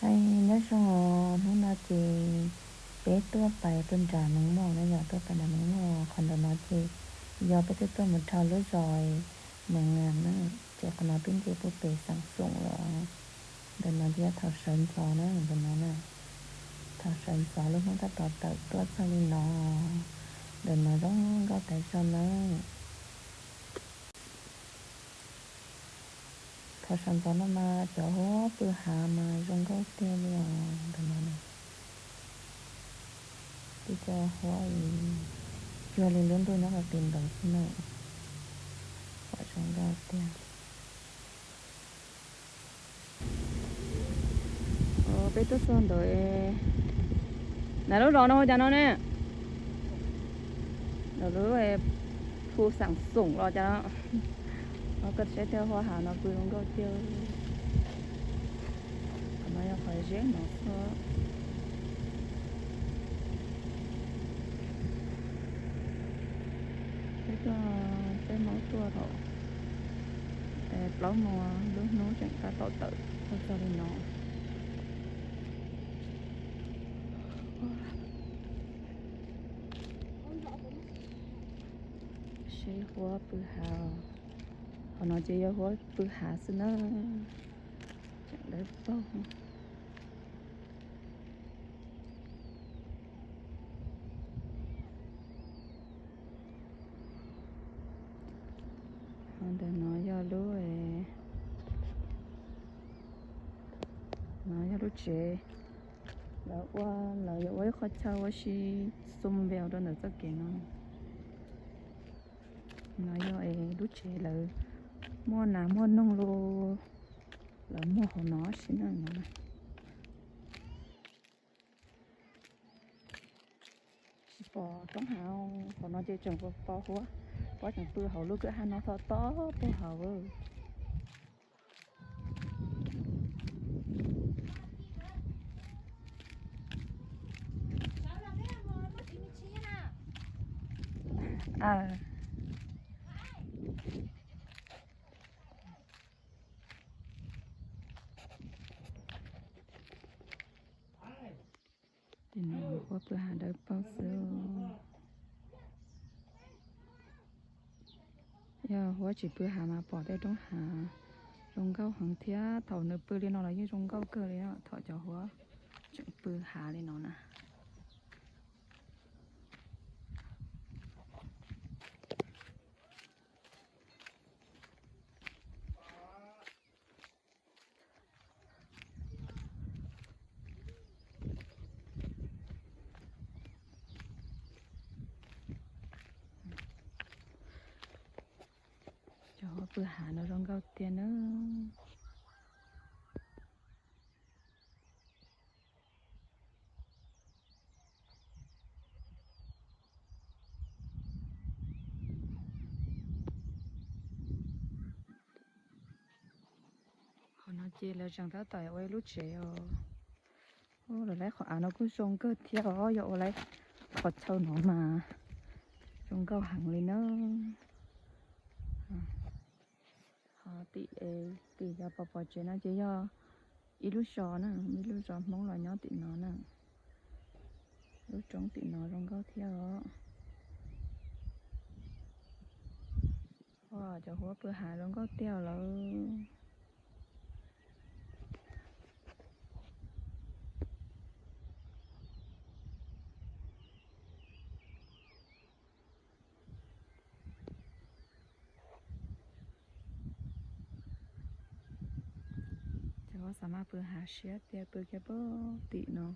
Nyob zoo, hnub no ces peb tuaj pais puag nram Meev Muaj na yom, tuaj pais nram Meev Muaj. Qhov ntawm no ces yog peb twb tuaj mus dhau lub zos Meev Muaj na, ces qhov no twb nce puag pem Xeev Xoom lawm. Ntawm no ces yog thaum sawv ntxov na, ntawm no na, thaum sawv ntxov lub hnub tab tom tawm tuaj txog li no. Ntawm no zoo nkauj tas zog na. Thaum sawv ntxov no mas cov huab pw hav mas zoo nkauj tiag li os. Ntawm no na, tib co huab cuag li lub ntuj nyob qis ntawd xwb na, pom zoo nkauj tiag. Peb tuaj txog ntawd, nav lub zos no ua cas no ne? Lub phu Xeev Xoom los cas no. Koj saib tej huab hav no pw zoo nkauj tiag. Qhov no yog qhov zeb no xwb. Peb tuaj, peb Hmoob tuaj thaum plaub moos lub hnub tseem tab tom tawm tuaj txog li no. Seb huab pw hav, qhov no ces yog huab pw hav xwb na. Tseem dawb paug. Ho ntawm no yog lub, no yog lub tsev. Lawv ua, lawv yuav ua ib qho chaw ua si xoo npeu rau ntawm txoj kev no. No yog lub tsev lawv muaj nas muaj noog los, lawv muag hauv no si na no. Tsis pom roob hav, hauv no ces tseem pom huab, huab tseem pw hauv lub kwj ha no txog tod puag hauv. Huab pw hav dawb paug xwb. Yog huab tsis pw hav mas pom tej roob hav zoo nkauj heev thiab. Thaum nws pw li no los yeej zoo nkauj kawg li, thaum cov huab tseem pw hav li no na. Cov huab pw hav no zoo nkauj tiag na. Qhov no ces lawv tseem tab tom ua ib lub tsev os. Lawv laib qhov av no kuj zoo nkauj thiab os, yog ua laib qhov chaw no mas zoo nkauj heev li na. Ho tim, tim cov pos pos tsev no ces yog ib lub zos na, ib lub zos Hmoob los nyob tim no na. Lub roob tim no zoo nkauj thiab os. Cov huab pw hav zoo nkauj tiag lawm. Cov huab xav mas pw hav siab tiag, pw kiag pem tim no.